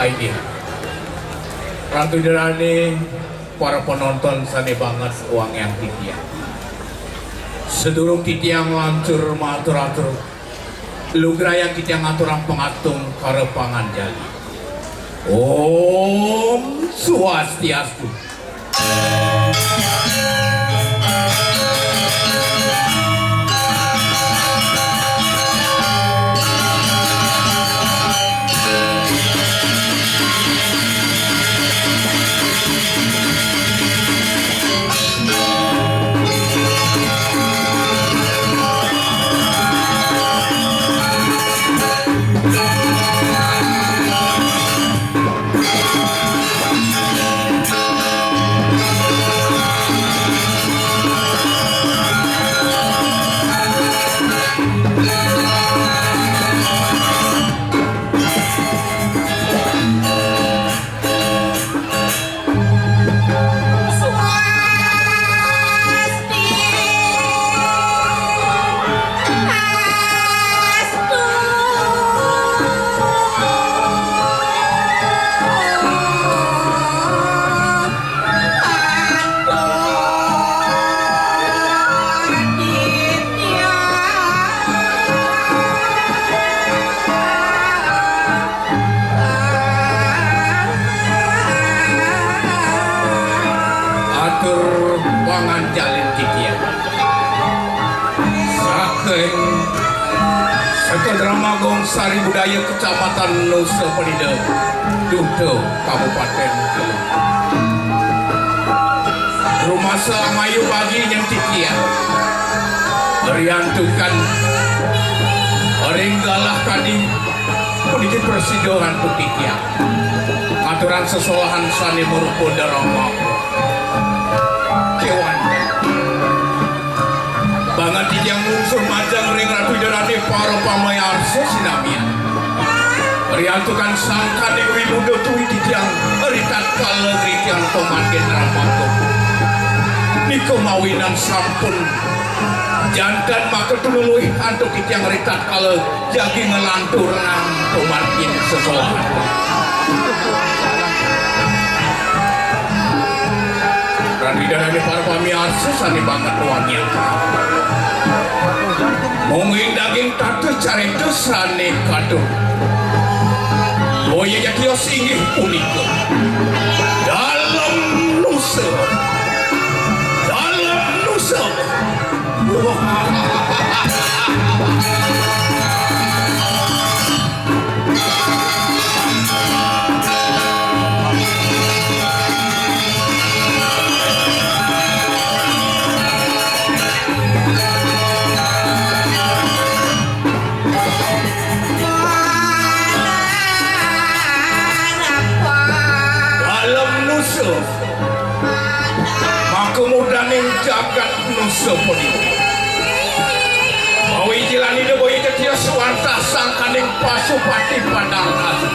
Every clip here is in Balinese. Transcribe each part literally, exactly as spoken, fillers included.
Inggih. Ratu Ida dané, para penonton sané banget wangiang titiang. Sedurung titiang nglancur matur-atur, lugrayang titiang ngaturang pangatung karo panganjali. Om Swastiastu. Atur panganjalin titiang. Saking Sekolah Drama Gong Sari Budaya Kecamatan Nusa Penida, Duda, Kabupaten Kelungkung. Rumasa Mayu Bagi nyentitian. Riantukan ring galah kadi puniki prasida antuk titiang. Ngaturang sesolahan sané marupa darama. Kéwanten. Banget titiang mungsuh majeng ring Ratu Ida dané para pamayarsa sinamian. Riantukan sangkaning wimuda tuwi titiang ritatkala titiang pamargin ramaku. Nika mawinan sampun janten maka tumuluh antuk titiang ritatkala jagi nglanturang pamargin sesolahan. Radi darané para pamiarsa sané banget wangiang. Mungguing daging tata carita sané katur. Boya jatios inggih punika. Dalem nusa. Dalem nusa, maka mudaning jagat nusa punika. Mawijilan Ida Boya Jatiya sawantah sangkaning pasupati padang asih.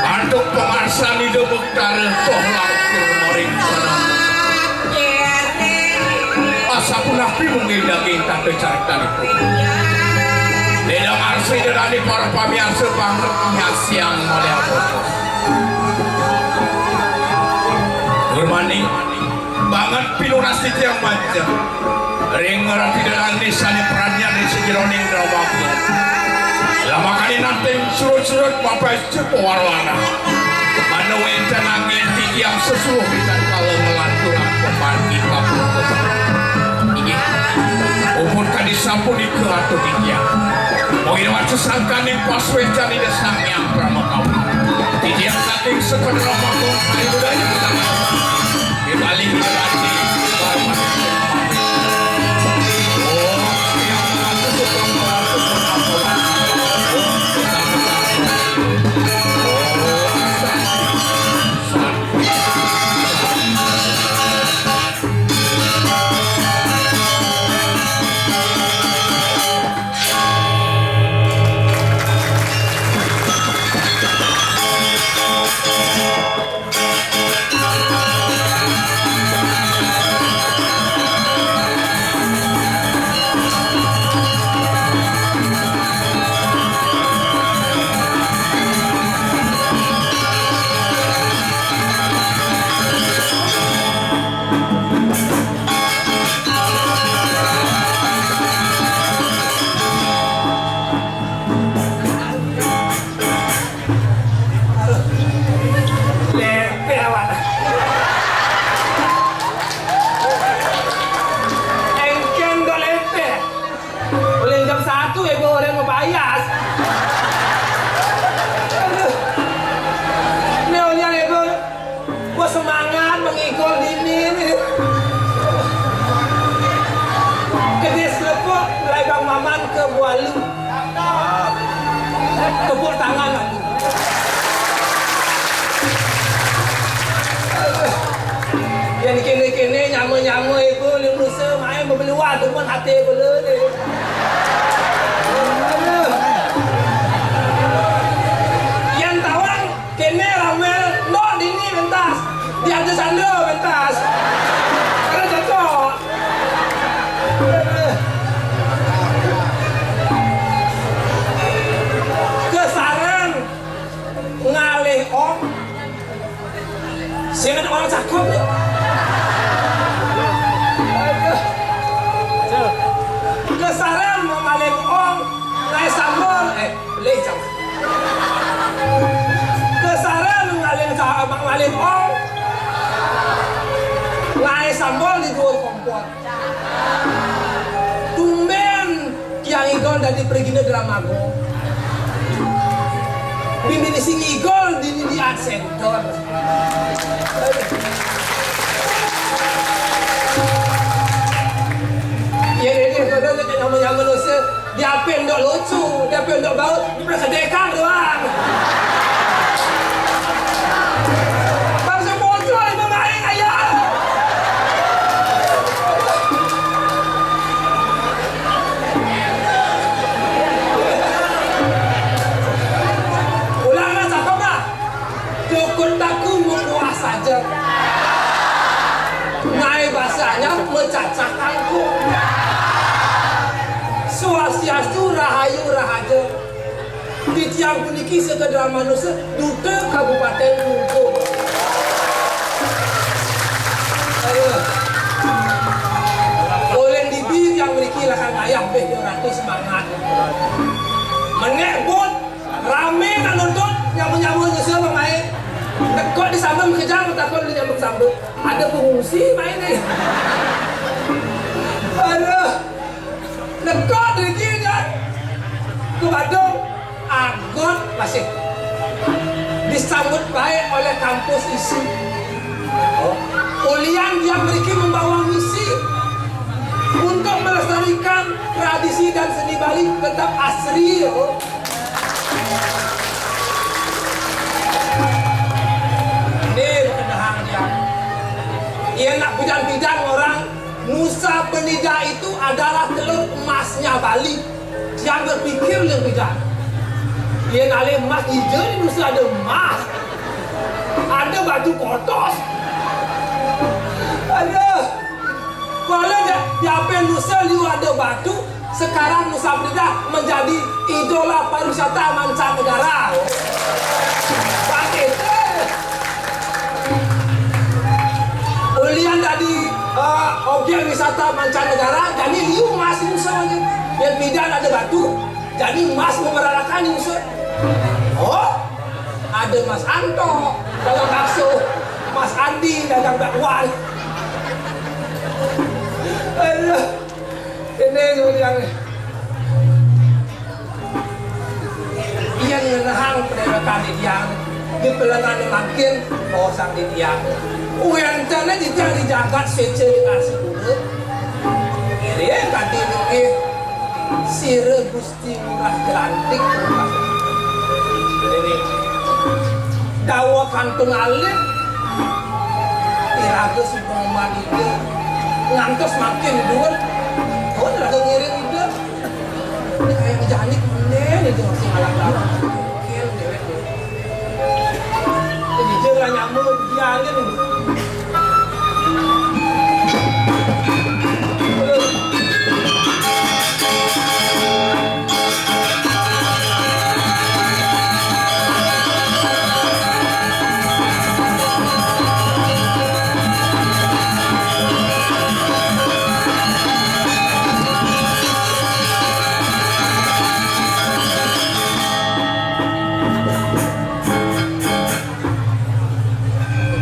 Antuk pangarsan Ida Betara toh langkung maring padang. Asapunapi munggah daging tata caritanipun. Ida ngarsa Ida dané para pamiarsa banget nyasiang malih apotos. Durmaning banget pinunas titiang majeng ring Ratu Ida dané sané pradnyan ring sajeroning drama. Lamakané nanteng surut-surut mapes Cepo warwana. Manawi wénten anggén titiang sesuluh pisan kala nglanturang pamargi papupusan. Inggih. Puput kadi sapunika atuh titiang. Mugi wates sangkaning pasuécan Ida Sang Hyang Parama Kawi. Titiang saking Sekar Rama Agung Sari Budaya Utama. Kembali ke hati. Lepeh awak. Engkén dok lepeh. Ulih jam satu ibu orang mau payas. Aduh. Ini ulih ibu. Gua semangat mengigol dini nih. Kedis lepuk, mulai Bang Maman ke Bualu. Tepuk tangan aku. Yang kene-kene nyama-nyama ibu, yang rusa main bebeluar, teman hati bela ni. Aduh. Yang tawang Kene ramé, nok dini mentas. Di atas sandal mentas. Kada cocok. Kesaran ngalih ong. Sing ada orang cakep. Kesaran mau ngalih ong, ngalih sambal, eh, Lih jam. Kesaran ngalih sa-, ngalih ong. Ngalih sambal di dua kompor. Tumbén tiang igol dadi pragina dramaga. Bimbini sing igol di, di art center. Ya, ya, ya, ya, ya, ya, ya, ya, ya, ya, Dia pindok lucu, dia pindok baut, dipersedekan doang. Bangsa bocor itu main aja. Ulangan satu, Pak. Cukup taku mengkuah saja. Ngai bahasanya mecacah kangkung. Swastiastu, rahayu, rahaja. Titiang puniki sekedar manusia, duta Kabupaten Klungkung. Aduh. Oleh dibi yang mriki lakar ngayah beh dua ratus semangat. Menek bot Ramé nak nuntut, nyambut-nyambut nyusul pemain. Tekuk di sambung kejang, takut di nyambung sambung. Ada pengungsi main ni. Teka driki dia ke Badung, agot masih disambut baik oleh kampus isi. Ulian dia mriki membawa misi untuk melestarikan tradisi dan seni Bali tetap asri, ya. Ini kenehang dia. Ia nak pidan-pidan orang Nusa Penida itu adalah telur emasnya Bali. Dia berpikir lebih dah. Dia ngalih emas, ija di Nusa ada emas. Ada batu kotos. Aduh. Kalau dia, dia apa Nusa liu ada batu, sekarang Nusa Penida menjadi idola pariwisata mancanegara. Sakit, eh. Ulian dadi, eh, objek wisata mancanegara, jani liu emas Nusa aja. Yang pidan ada batu, jani emas mamararakan Nusa. Oh, ada Mas Anto dagang bakso, Mas Andi dagang bakwan. Aduh. Ini kemudian ia ngenehang pendewekan di tiang, di pelengan mangkin bosang di tiang. Uyan jane di tiang di jagat sece di nasi kuda. Ngiring kanti nunggih sira Gusti Ngurah Jelantik. Ini dawa kantung alit, iraga suba ngantos makin duur. Oh, iraga ngiring Ida. Ini kayak ngejalik menen itu masih ngalah-ngalah. Oke, dewek. Ini dia nggak nyambung, dialin.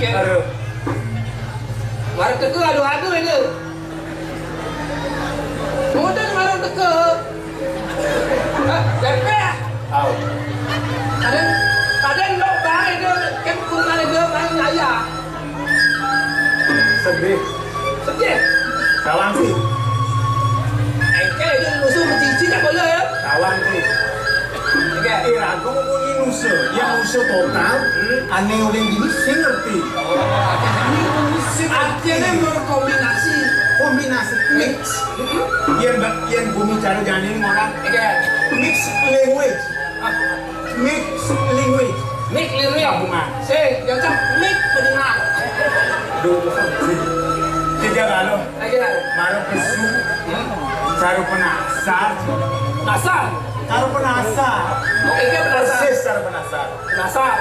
Oke. Aduh. Mara teka adu-adu aja. Mudah mara teka. Hah, lepeh. Au. Kadang, kadang lo bae dia, kan kurang ada main ayah. Sedih. Sedih. Sawang sih. Engke dia musuh mecici tak boleh ya. Sawang sih. Oke. Iraga ngomongin Nusa, yang Nusa total, hmm, ane orang gini sing ngerti. Oh, artinya ini sing ngerti. Artinya berkombinasi. Kombinasi mix. Hmm. Yang ba-, yang bumi cara jani orang. Oke. Mix language. Ah. Mix language. Mix language. Gabungan. Sing, yang cak mix pendengar. Duh, sing. Tidak lalu. Lagi lalu. Mara pesu. Hmm. Cara penasar. Nasar. Cara penasar. Oh, iya, penasar. Persis cara penasar. Penasar.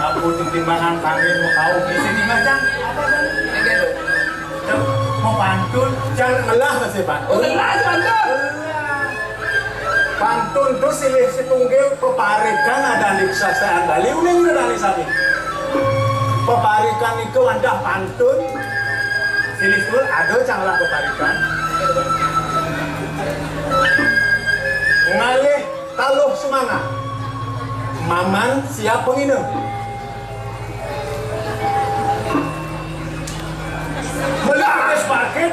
Aku di timbangan kami mau tahu di sini macam apa tadi? Lagi lalu. Cek, mau pantun, jangan ngelah masih pantun. Oh, ngelah, pantun. Ngelah. Pantun tu silih situnggil peparikan ada di kesasaan Bali, uning ada di sami. Peparikan itu ada pantun, silih situnggil ada canglah peparikan. Ngalih taluh semangat. Maman siap pengina. Beli kedis parkit.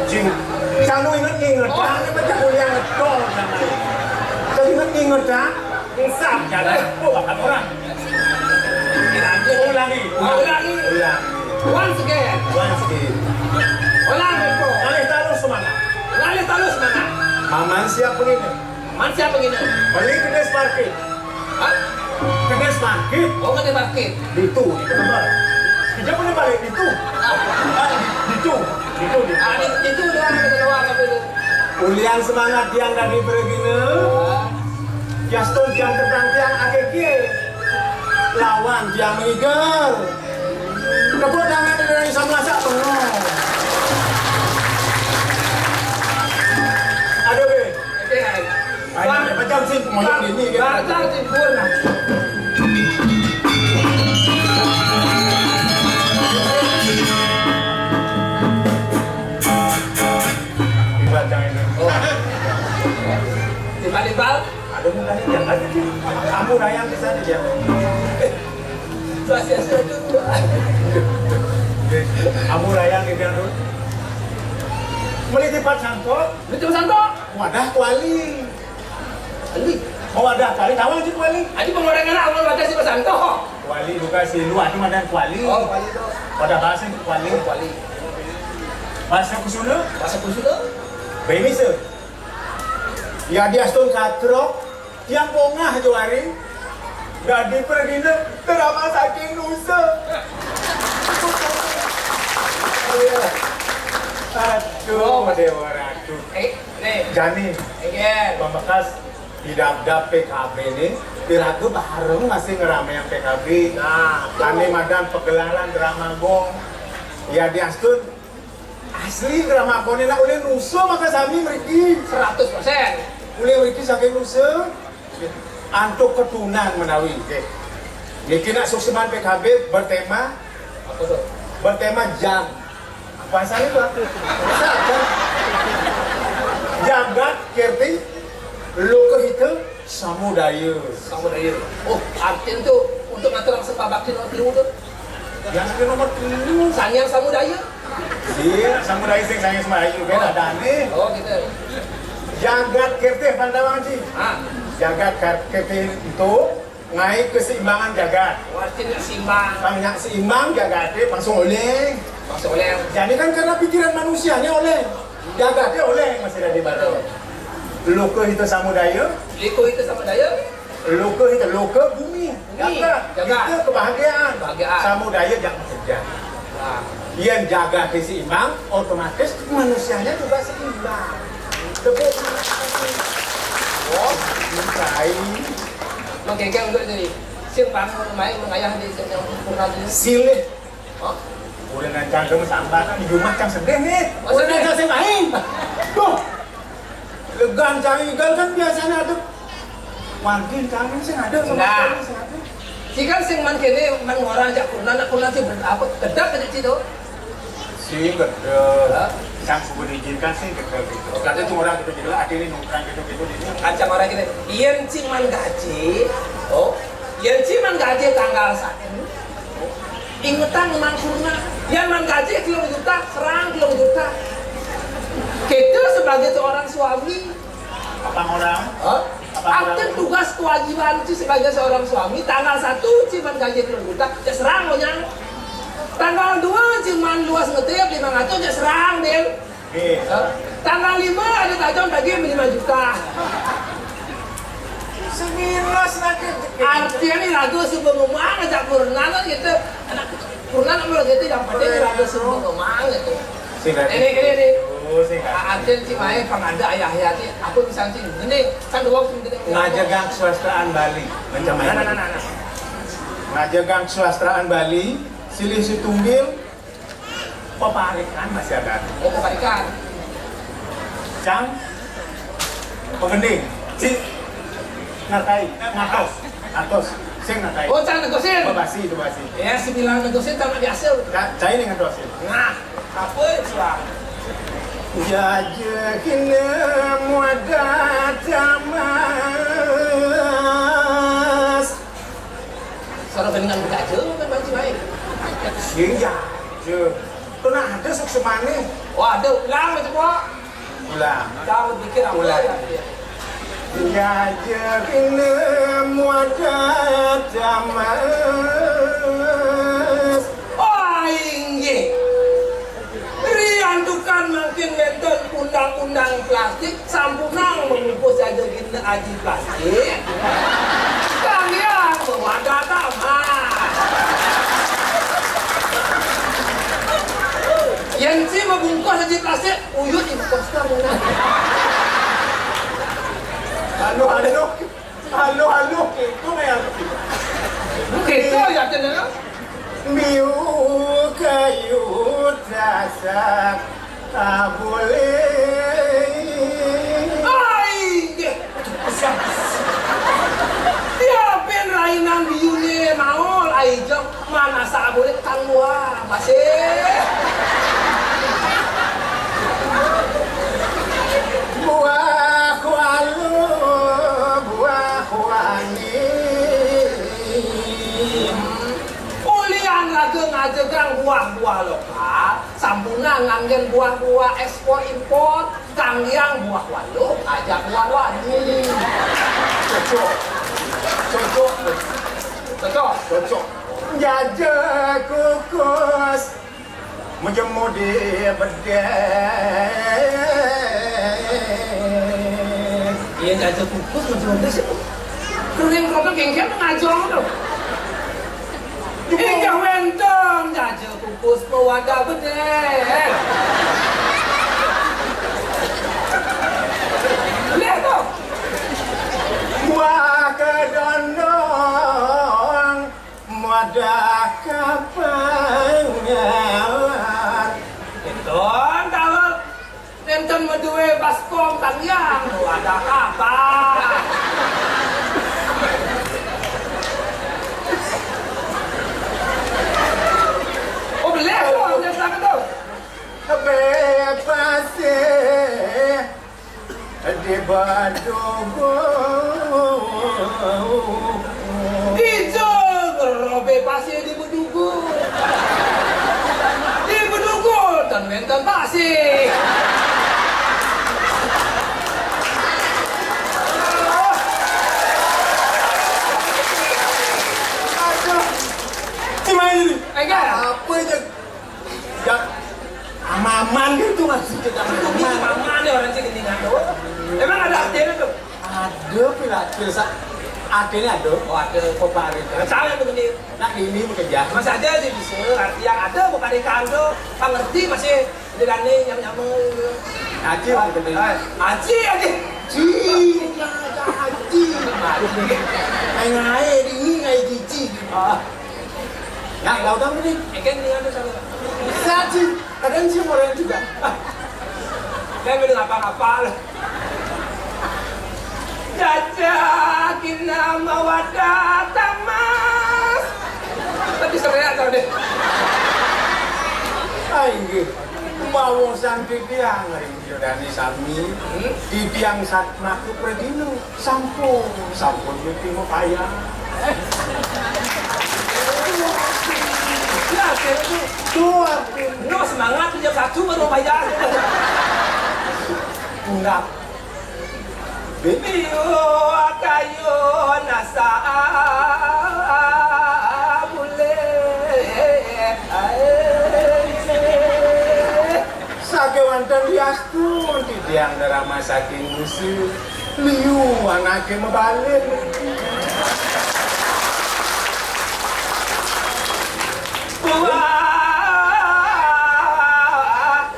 Cing, canu inget-inget, oh, kan? Ini baca kuliah ngetol, kan? Canu inget-inget, kan? Insaf, jalan. Oh, bakal orang. Ulangi, ulangi. Ulangi. Ulangi. Once again. Once again. Ulang, Beko. Ngalih taluh semangat. Ngalih taluh semangat. Maman siap pengina. Man siap pengina? Beli kedis parkit. Hah? Kedis parkit. Oh, kedis parkit. Ditu, di Penebar. Dia punya balik ditu. Ah, di-, ditu, ditu, ditu. Ah, di-, ditu doang, kita doang, apa itu? Ulian semangat tiang dadi beregina. Ah. Yastun tiang tentang tiang akeke. Lawan tiang mengigal. Tepuk tangan dari sama sak bengong. Aduh, be. Oke, hai. Ayo, macam sih, ngomong ini, kan? Bangsa sempurna. Ibarat jangan Bener kan? Ya, kan? Ambu rayang di sana dia. Swastiastu, Ratu. Ambu rayang di sana. Meli tipat sangkok. Betul sangkok. Wadah kuali. Andi. Oh, wadah kuali. Tahu aja kuali. Adi pengorengan awal wadah si sangkok. Kuali juga si lu ada madan kuali. Oh, kuali itu. Wadah bahasa itu kuali. Oh, kuali. Bahasa kusuna. Bahasa kusuna. Bemis. Ya, diastun katrok, tiang bongah jawari, dadi pradina drama saking nusa. Iya. Aduh, oh, Mas Dewa Ratu. Eh, nih. Jani, iya. Pamekas di dapdap P K B nih, iraga bareng masih ngerameang P K B. Nah, tuh. Ane madan pagelaran drama gong. Ya, diastun Asli, drama koné nak ulih nusa maka sami mriki. Seratus persen. Ulih mriki saking nusa. Antuk ketunan menawi, nggih. Niki nak suksman P K B bertema apa tuh? Bertema jag. Apa asalnya tuh? Jagat Kirti Lokahita Samudaya. Samudaya. Oh, artinya tuh untuk ngatur langsung Pak Bakti nomor tiga tuh. Yang ke nomor tiga. Sanyang Samudaya. Iya, Samudaya sing Sanyang Samudaya kan. Oh. Ada nih. Oh, gitu. Jagat Kirti Pandawa Aji. Ah. Jagat Kar- Kirti itu naik keseimbangan jagat. Oh, artinya seimbang. Kalau nggak seimbang jagat langsung oleh. Langsung oleh. Jadi kan karena pikiran manusianya oleh. Jagatnya oleh masih ada di barat. Betul. Lokahita Samudaya. Lokahita Samudaya. Loka itu loka bumi. Bumi, jagat. Jagat. Itu kebahagiaan. Kebahagiaan. Samudaya jangan kerja. Nah. Yang jagat seimbang, otomatis manusianya juga seimbang. Tepuk tangan. Oh, lain. Menggeger untuk jadi. Sing bangun main mengayah di yang kurang ini. Silih. Hah? Udah nancang kamu sambat di rumah cang sedih nih. Oh, sedih. Udah cang sing main. Tuh. Legan cang igal kan biasanya ada. Wangkin cang sing ada sama nah. Cang sing ada. Si kan sing man kene man ngorang jak kurna nak kurna sih ber- apa kedap aja sih tuh. Si gede. Hah? Cang subuh diizinkan sih gede gitu. Kata tuh orang gitu gitu ada ini nongkrong gitu gitu di sini. Kancang orang gini. Yen sing man gaji. Oh. Yen sing man gaji tanggal satu. Ingetang man kurna. Yen man gaji telung juta, serang telung juta. Kita sebagai seorang suami, apa orang? Hah? Apa orang? Artinya tugas kewajiban itu sebagai seorang suami, tanggal satu sing man gaji telung juta, ya serang monyang. Tanggal dua sing man luas ngetip lima ratus, ya serang, Bil. Oke. Hah? Tanggal lima ada tajam lagi lima juta. Semilas lagi. Artinya nih lagu sebelum ngomong aja kurna kan gitu. Anak kurna kan mulai gitu yang penting nih lagu sebelum ngomong gitu. Sing gaji. Ini, ini, ini. Oh, sing gaji. A- Artinya si Mae pang ada ayah ya sih. Aku bisa sih. Ini kan dua puluh gede. Ngajegang swastaan Bali. Macam nah, nah, nah, nah, nah. Ngajegang swastaan Bali, silih situnggil, Paparikan masih ada. Oh, paparikan. Cang, pengending. Si ngatai, ngatos, ngatos. Sing ngatai. Oh, cang negosin. Babasi itu basi. Ya, sembilan negosin sama biasa. Cai nih ngatosin. Nah, apa itu, Bang? Jajah kena muadat jamas. Soro beningan budak aja kan banci wae. Sing ya, je. Tuh nah ada suksemane. Oh, ada ulang itu, Pak. Ulang. Jangan pikir apa ulang. Ya. Ya, je, kena muadat jamas. Oh, inggih. Riantukan mangkin wénten undang-undang plastik, sampunang membungkus aja gini aji plastik. Kalian bawa data mah. Yang si membungkus aji plastik, uyut ibu kostar mana? Anu, anu. Halo, halo, gitu ya. Gitu ya, Cen, ya. Miu kayu tasak tak boleh. Ai, deh. Siap. Dia pen rainan biune maol, ai, jok. Manasa boleh tangguh masih. Buah kualu, buah lokal, sampunang nganggén buah-buah ékspor impor, tanggiang buah waluh, ajak buah wani. Cocok. Cocok. Cocok. Cocok. Jajé kukus. Mujemudi bedé. Iya, jajé kukus, mujemudi sih. Kering kok kéngkén ngajong to. Énggah wénten jajé kukus mawadah bedé. Lihat to. Buah kedondong. Madah kapangan. Énton, kalau nénten madué baskom tanggiang, madah apa? Oh, beli to, nyata to. Bebas, eh. Di Bedugul. Ijo ngerobé pasir di Bedugul. Di Bedugul ten wénten pasir. Aduh. Gimana ini? Enggak. Apa aja? Jak amaman gitu maksudnya, jak amaman. Amaman ya orang sih gini kan. Emang ada artinya tuh? Ada pila, pila sa-, artinya ada. Oh, ada. Peparit. Salah tuh gini. Nak ini bekerja. Mas aja sih bisa. Yang ada peparit kando, pengerti masih dirani nyam-nyam. Aji lah gede. Aji, aji. Ji, aji. Aji. Ngai, ngai, di ini ngai cici. Ah. Nah, kau tahu nih? Eken dia ada salah. Bisa sih, kadang sih orang juga. Kan belum apa-apa lah. Jaja kina mawadah tamas. Tapi sebenarnya tahu deh. Ah, inggih. Bawosan titiang ring Ida Dané sami, hmm? Titiang satmaka pradina. Sampun, sampun mesti mapayah. Nah, itu. Tuh, aku. No, semangat, jam satu baru mapayah. Enggak. Biu kayu nasa bulé. Sakéwanten diastun titiang darama saking Mesir, liu anaké mabalih. Buah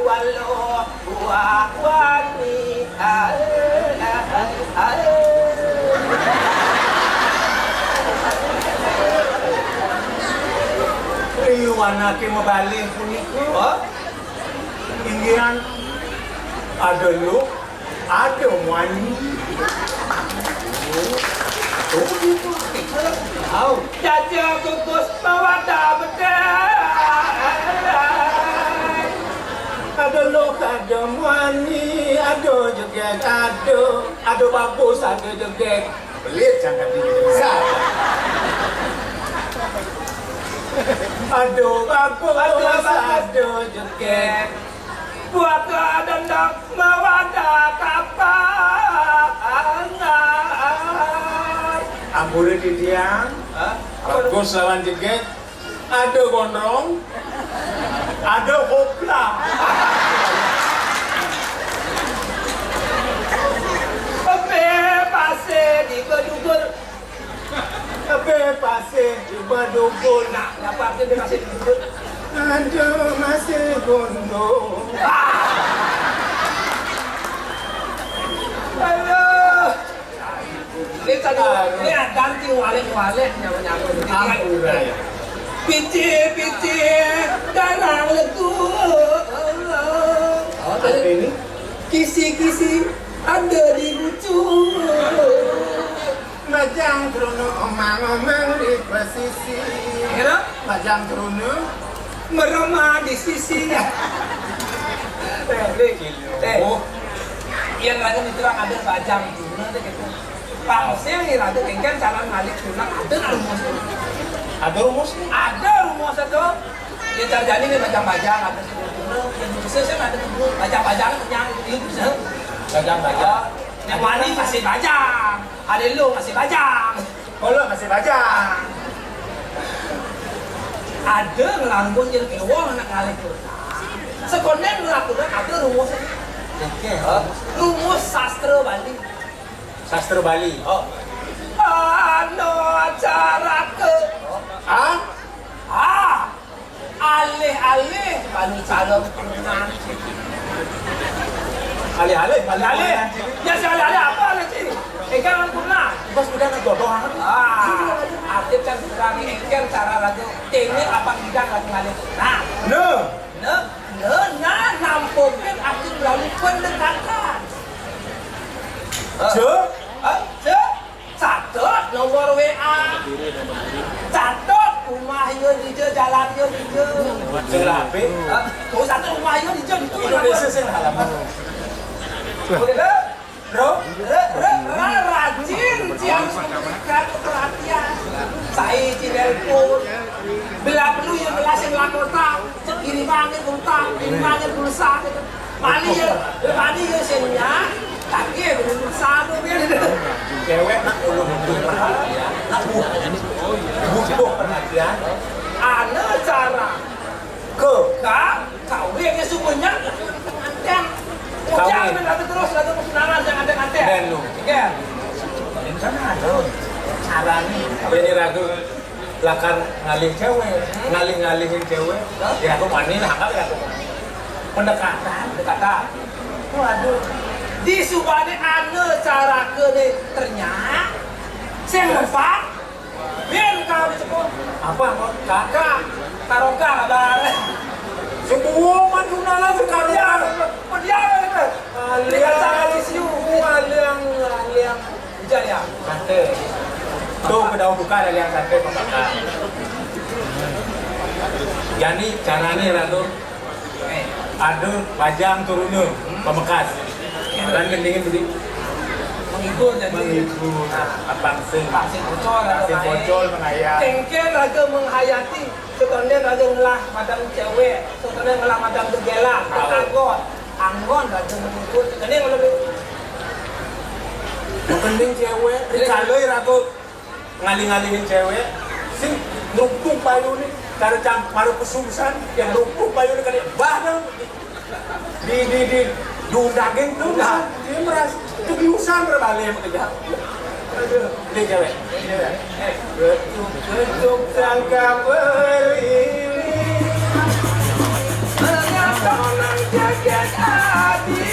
waluh, buah wani, aé, aé, aé. Liu anaké mabalih punika. Hah? Inggihan ada luh, ada muani. Oh, gitu. Au. Jaja kukus mawadah bedé. Ada luh, ada muani, ada jegég, ada, ada bagus, ada jegég. Pelit sangat ini. Sa. Ada bagus, ada jegég. Buat ada ndak mawadah kapangan. Ampura titiang. Hah? Bagus lawan jegég. Ada gondrong. Ada hopla. Bebasé di Bedugul. Bebasé di Bedugul. Nah, apa artinya bebasé di Bedugul? Ada masih gondrong. Aduh. Ini tadi, ini ada nanti walik-walik nyamuk-nyamuk. Ampura ya. Pici-pici darah legu. Oh, tadi ini? Kisi-kisi ada di bucu. Bajang truna omang-omang di pesisi. Kira? Bajang truna merema di sisi. Eh, Dik. Eh. Oh. Yang lain itu ada bajang truna tuh gitu. Pak Mesir, ira ada kéngkén calon malik tulang, ada nggak rumusnya? Ada rumusnya? Ada rumusnya tuh. Ya, cara jani nih bajang-bajang, ada sih, yang bisa sih, ada tuh bajang-bajang, yang itu bisa. Bajang-bajang. Yang wani masih bajang, ada lu masih bajang. Kalau masih bajang. Ada ngelangkun jadi kewong anak ngalih tuh. Sekonden ngelakukan ada rumus. Oke. Rumus sastra Bali. Sastra Bali. Oh. Ano acara ke. Ah? Ah. Alih-alih Bali calon pernah. Alih-alih Bali. Alih. Ya, si alih-alih apa lagi? Engkang pernah. Bos udah ngejodoh. Ah, arti kan kurang engkang cara lagu. Ini apa bidang lagu ngalih? Nah. Nah, nah, nah, nampungin aku melalui pendekatan. Jo? Hah? Jo? Catet nomor W A. Catet rumah ieu di dieu, jalan ieu di dieu. Sing rapi. Hah? Oh, catet rumah ieu di dieu, di dieu. Indonesia sing halaman. Oke, dah. Bro, re, re, re, rajin, Cian, memberikan perhatian. Saya Cian telepon. Bila perlu ya, bila sing lakota, kirimannya utang, kirimannya pulsa gitu. Mani ya, mani ya senya, tapi ya belum pulsa tuh, gitu. Cewek nak perlu butuh perhatian, nak butuh, butuh perhatian. Ana cara. Ke? Ka, kawin ya semuanya. Anten. Kawin. Jangan ada terus, ada pesenangan, jangan ada anten. Dan lu. Iya. Kan ada cara nih. Apa ini ragu? Lakar ngalih cewek, ngalih-ngalihin cewek. Hah? Ya aku panin, anggap ya aku panin. Pendekatan. Pendekatan. Waduh. Di subane ane cara ke nih ternyata. Sing numpang. Bin ka dicepuh. Apa, Bos? Kaka. Karoka, kabar. Semua mantunala sekarang. Pendiam, pendiam, gitu. Aliang, aliang, aliang. Hujan, ya? Santai. Tuh, kedau buka aliang santai, pembakar. Jadi, caranya, Ratu. Ada bajang turunnya, pamekas. Dan gendingin budi. Menghibur dan menghibur. Apa sih? Pasti bocor, pasti bocor, menghayat. Kengken raga menghayati, sebenarnya raga ngelah madam cewek, sebenarnya ngelah madam gejela, anggon, anggon raga menghibur, kene lebih. Mending cewek, dicaloi raga. Ngalih-ngalihin cewek, sing ngruktuk bayune, cara cang-, maru kesusahan, yang ngruktuk bayune kali, bah, dong. Di, di, di, diundangin tuh, nah, dia merasa kebiusan berbalik sama kerja. Aduh, ini cewek. Ketuk-ketuk sangka beli. Ternyata nang jagat adi.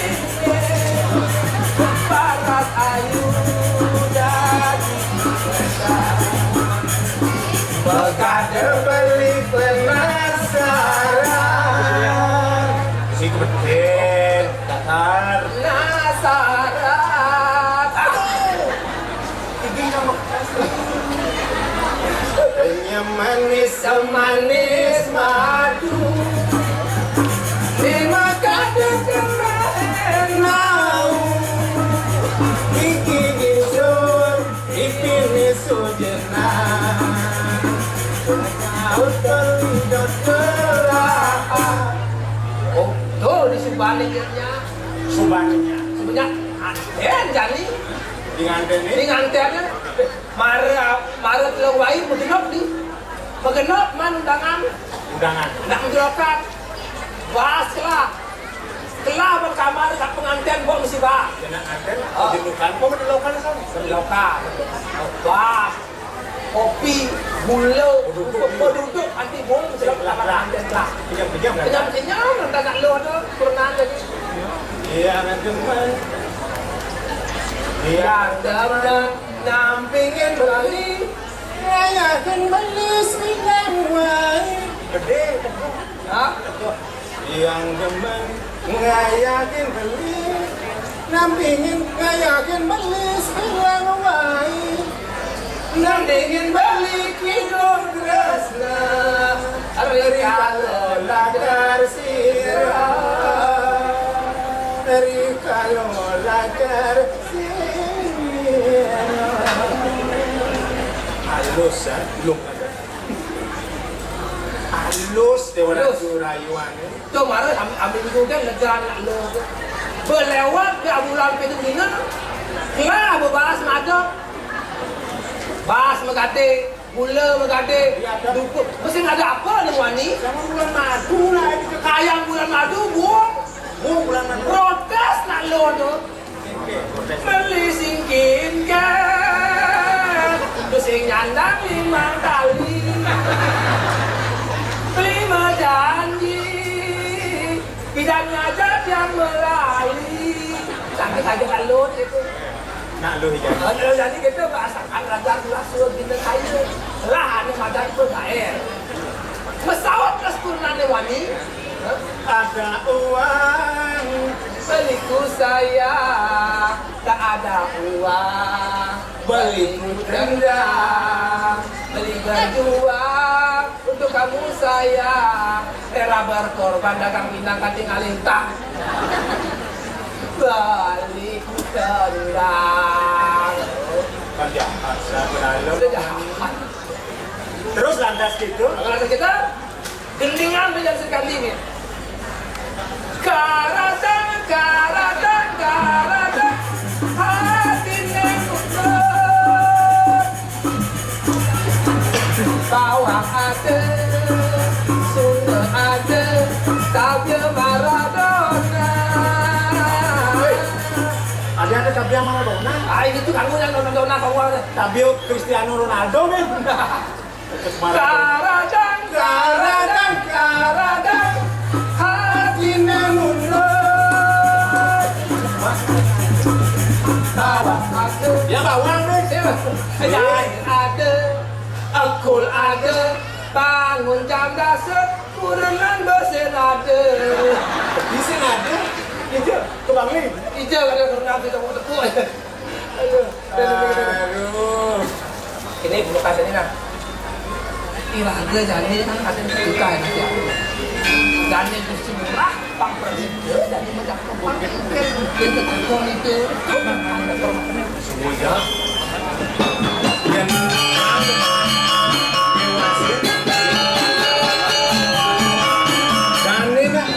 Barat ayu dari desa. Bekade beli penasaran. Si kebetih, dasar. Penasaran. Aduh. Ini nama. Renyah manis semanis madu. Terima kasih kerana mau. Iki ingsun, ipin sujenak. Kau terlibat belahan. Oh, tuh di Subaninya. Subaninya. Sebenarnya, anten jani. Di nganten nih? Di ngantennya. Mara, mara telung wai magenop di. Magenop man undangan. Undangan. Nak menjelokan. Bas lah. Kelah ban kamar sak penganten bok mesti bah. Kena nganten, oh. Di lukan, kok di lukan sana? Di lukan. Bas. Kopi, gula, duduk, duduk, anti bok mesti kamar penganten lah. Kenyang-kenyang kan? Kenyang-kenyang, entah nak lo ada pernah jadi. Iya, nganten man. Iya. Ada nampingin beli. Ngayakin beli sing wai. Gede, gede. Hah? Yang demen ngayakin beli, nampingin ngayakin beli sing wai. Nampingin beli kidung tresna. Rikala lakar sira. Rikala lakar sira. Halus, ya, belum ada. Lus, Déwa Lus. Ratu rayuané. Tuh, mara am-, ambil juga lega anak lu. Belewat ke bulan pitu dina, kelah bebahas madep. Bahas megadé, gula megadé, iya, ada. Dukun. Mesti ada apa nih, Wani? Sama bulan madu lah, ini. Kayang bulan madu, buang. Buang bulan madu. Protes nak lu tuh. Beli singkin kan, terus sing nyandang limang tali. Beli janji, bidan ngajak yang melali. Sakit aja kalau itu. Nak lu ikan. Kalau jadi kita bahasakan raja gula suruh kita kaya. Lah, anu madan pun kaya. Mesawat terus turunannya Wani. Ada uang beliku saya, tak ada uang beliku dendam, beli berjuang untuk kamu saya, rela berkorban dagang minang kating alintang, beliku dendam. Kan jahat, saya kenal. Udah jahat. Terus lantas gitu? Lantas kita Gendingan beli dari sekali ini. Karadang, karadang, karadang, hati neng. Bawang ada, Sunda ada, tapi Maradona. Ada, ada tapi Maradona. Ah, ini tuh kamu yang nonton Dona, kamu ada. Tapi Cristiano Ronaldo nih. Karadang, karadang, karadang, hati mundur. Bawang ada. Ya, bawang nih. Iya. Jahe ada, ekul ada, bangun jam dasar, kurenan besen ada. Besen ada? Ija, ke Bangli. Ija, ada kurenan, kita mau tepuk. Aduh, aduh, aduh, aduh. Aduh. Ini bukan ini, nah. Iraga jani kan ada cerita ya, Mas, ya. Jani Gusti Ngurah, pang pergi, jani macam kembang, mungkin, mungkin ke Cirebon itu. Semua ya. Yang jani, nah.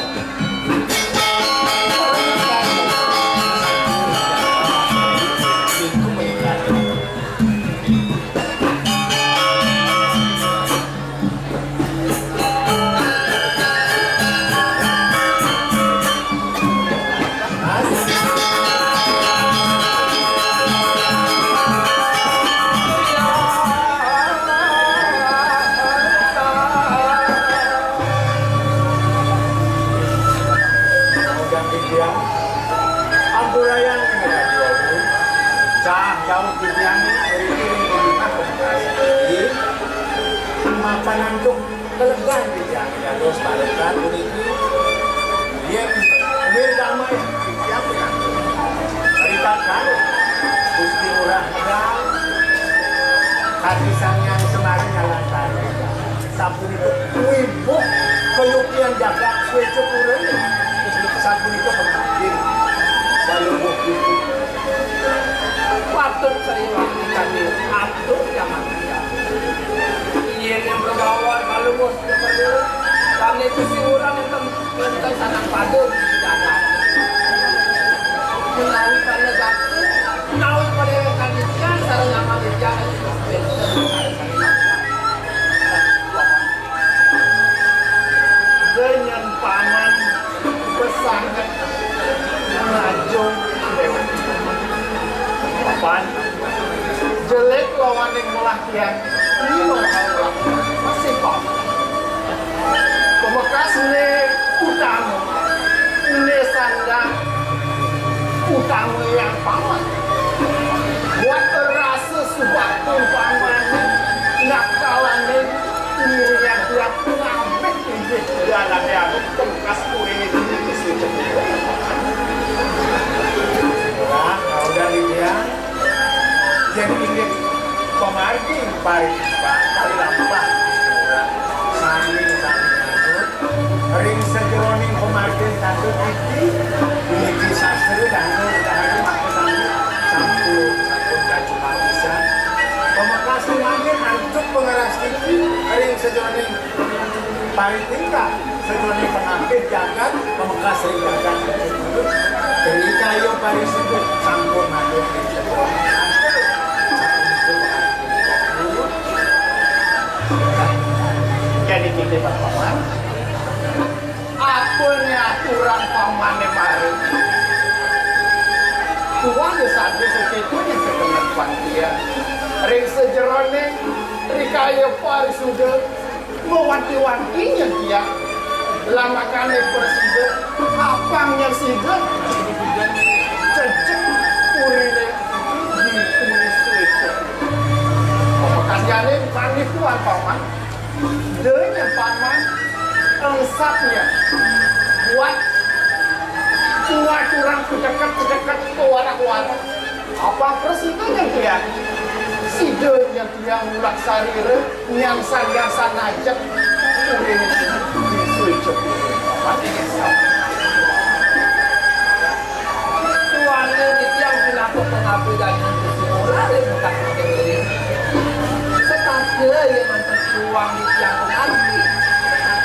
Ampurayang ing radi wau, cah jauh titiang ngriki ring bungah Pamekasné. Mapan antuk kalegan titiang dados parekan puniki, yén nirgama titiang pinantuk. Ritatkala Gusti Ngurah medal, kadi Sang Hyang Semar nyalantar. Sapunika wibuh kayukian jagat Swécapura. Sapunika pangangge Balubuh Buku. Patut saréya kami atur jaman. Yén yang bergawan Balubuh Buku, kami itu siuran yang tem-, tentang sanang pada di jagat. Menawi pada satu, menawi pada kami sareng amal jagat. Dényan paman pesanget ngajeng déwék. Papan jelek lawaning melah tiang lima kali masih paman. Pamekasné utama, né sandang utama yang paman. Buat rasa subatung paman, nak kalané Irian tiap ngabéh inggih dalane anu tengkas kuwene dini wis wicek. Ora, ora udah Lydia. Yen inggih pamargi pari, pari lampah. Sami, sami manut. Ring sajeroning pamargin kantun iki, puniki sastra dangu utawi makasami sampun, sampun kacumar pisan. Pamekas rumayin antuk pangeras titi ring sajeroning Ari tingkah, sajeroning pangangge jagat, pamekas ring jagat. Ri kaya parisuda sampun manut ring sajeroning. Jani kita Paman, apa ne aturang Pamane mara? Tuah ya sabda saketo nya sekengan pantian. Ring sajeroning ri kaya parisuda, mawanti-wanti nyen tiang, lamakane prasida, apang nyen sida, cecek purine di puri sueca. Pamekasnyane mangih tuan Paman, da nyen Paman, engsap nyen, buat tuah turang keceket-keceket, kewarah-warah. Apa prasida nyen tiang? Sida nyen tiang mulak sarira, nyang sandang sanajek urip di suci. Tuane titiang pinaka pangabdi daging Gusti Ngurah ring buka ati. Setata yen manten iwang titiang pangabdi.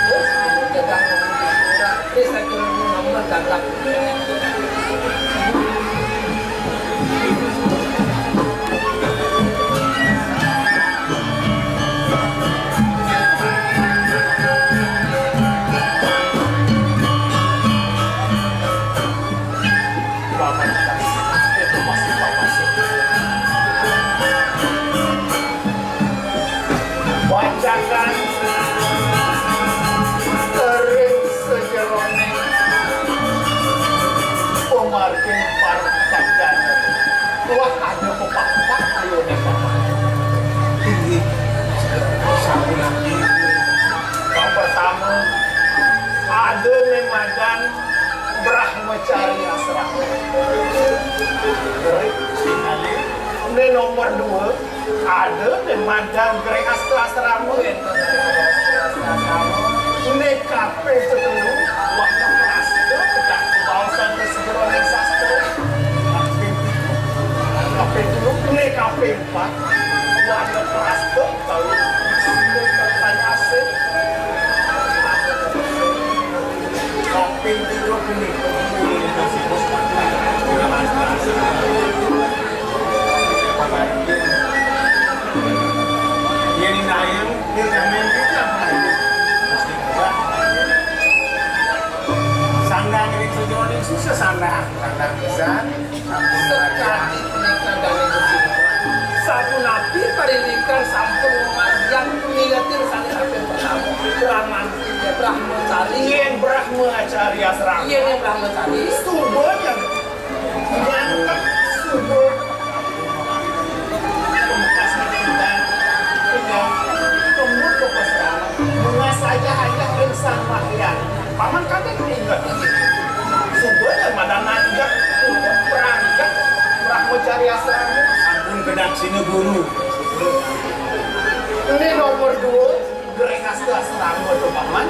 Terus jagang Gusti Ngurah, desa Gunung Nomor gagap. Bacakan ring sajeroning pamargin parpagana. Wah, ada pepak-pepak ayo nih, Bapak. Inggih. Sampun. Yang pertama, ada nih madan Brahmacari Asrama. Ini nomor dua, ada ne madan Grehasta Asrama. Ne kaping katelu, wah, prasta pedak baosan ka sajeroning sastra. Kaping pitu, kaping telu, ne kaping empat, wah, prasta kali sastra asing. Kaping tiga punika. Yen indayang, yen jamin kita, sandang ring sajeroning susah sandang, sandang pisan. Sakadi punika dane Gusti. Sapunapi parindikan sampun ngamargiang miletin sane kaping pertama. Brahman, Brahmacari. Yen Brahmacari asrama. Yen Brahmacari. Suba yang Nyangkep suba. Pembekas kita tinggal kemud ke pasraman. Bungas aja-aja ring Sang Mahyang. Paman kate inget. Suba yang madan nanjak untuk berangkat Brahmacari Asrama. Sampun kedaksina guru. Ini nomor dua. Grehasta asrama to, Paman.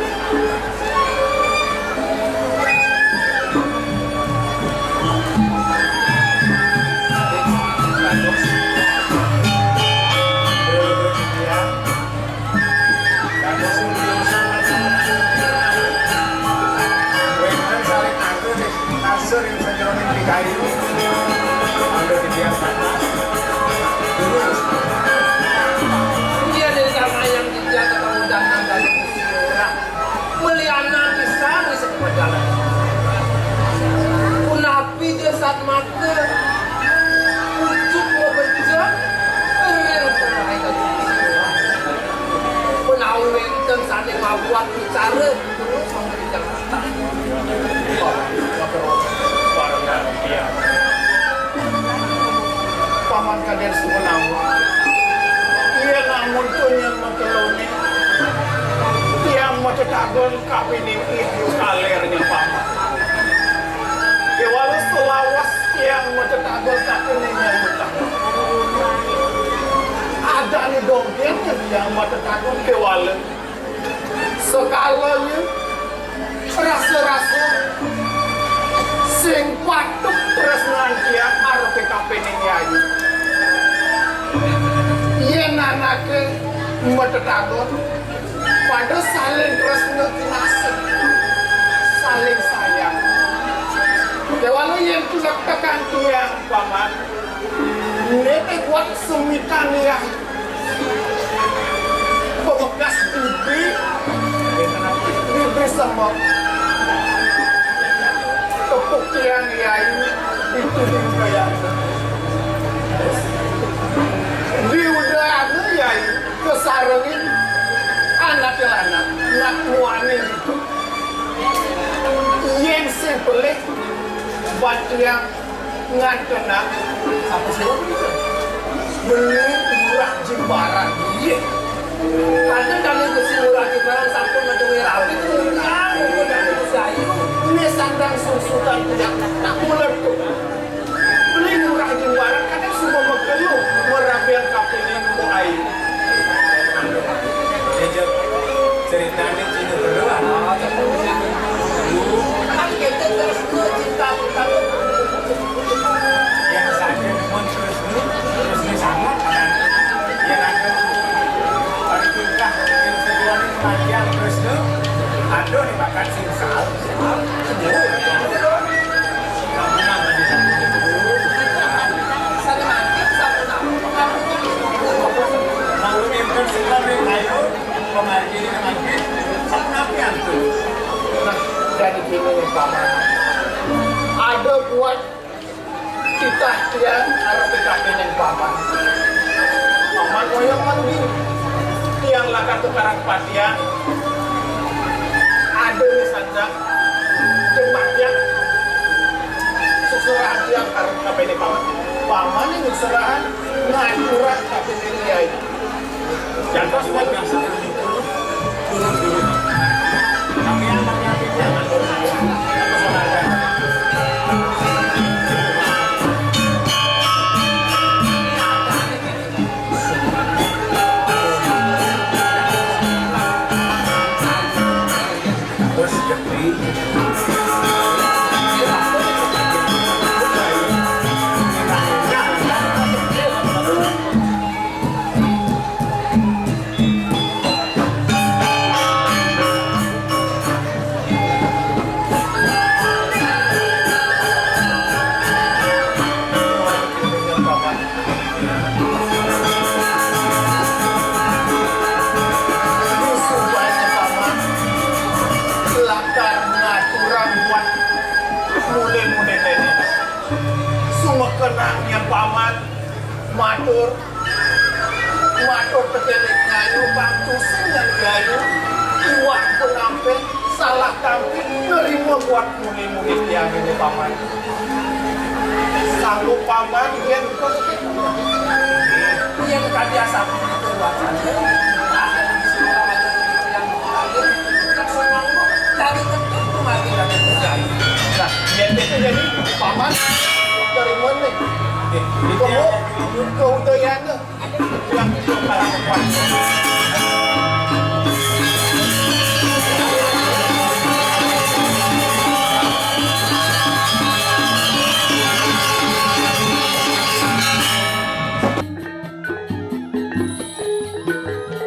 Wénten sareng angga ring sajeroning dikayu, angga titiang satas. Inggih, yen samayang titiang tetep mudahan kali Gusti Ngurah. Meliana pisan ring sebuah jalan. Punapi ja satmaka pucuk mabecek ring tengahing Gusti Ngurah. Menawi wénten sané mabuat wicara, Paman kadén sumenawa. Yén amun to nyén makeloné, tiang matetagon kapining ibu kalérnya Paman. Kéwala salawas tiang matetagon kapining ibu kalérnya. Adané dogén tiang matetagon kéwala. Sakalanya rasa-rasa sing patut tresnan tiang arep kapining yayi. Yén anaké matetagon, Pada saling tresna kinasih, saling sayang. Kéwala yén tulék tekan tiang, Paman, né té buat semitan ya. Bebekas bibi, bibi sama. Tepuk tiang, Yai, itu di Udayana. Di Udayana, Yai, kasarengin anaké lanang, nak muani itu. Yén sing pelih, batiang ngantenang. Apa sih? Beli Lurah Jimbaran. Iya. Kadén kami Gusti Lurah Jimbaran sampun madué rabi, tunggal, tunggal dari Gusti Ayu. Ini sandang sungsukan tidak tak bulat tuh. Beli Lurah Jimbaran kadén suba mageluh marabian kapining Mpok Ayu. Jejak ceritane Cina kedua. Kan kita terus tuh cinta-cinta. Yang sakit pun terus tuh, terus ini sangat. Yang ada hari tingkah yang sejualnya kematian terus tuh. Aduh, nih makan singkal. Nah, jadi gini nih, Paman. Ada buat titah tiang arep kapining Paman. Paman hoyong manggi. Tiang lakar tukarang patian. Ada nih sandang. Jemah tiang. Sukserahan tiang arep kapining Paman. Paman ini sukserahan ngaturang kapining Yai. Jantos buat biasa. Lakar ngaturang buat mulé-mulé téné. Sumekenan nyen Paman matur, matur tekening Ayu, bangkusin nyen Ayu, iwak penampil, salah tampil, nerima buat mulé-mulé tiang ini, Paman. Sanggup Paman, yén yén kadi asal itu wacana, ada di sekolah, ada di yang ada, kan semua dari tentu mati dari terjadi. Nah, yén itu jadi Paman, dari mana? Kamu, kau udah ya, yang itu para kuat.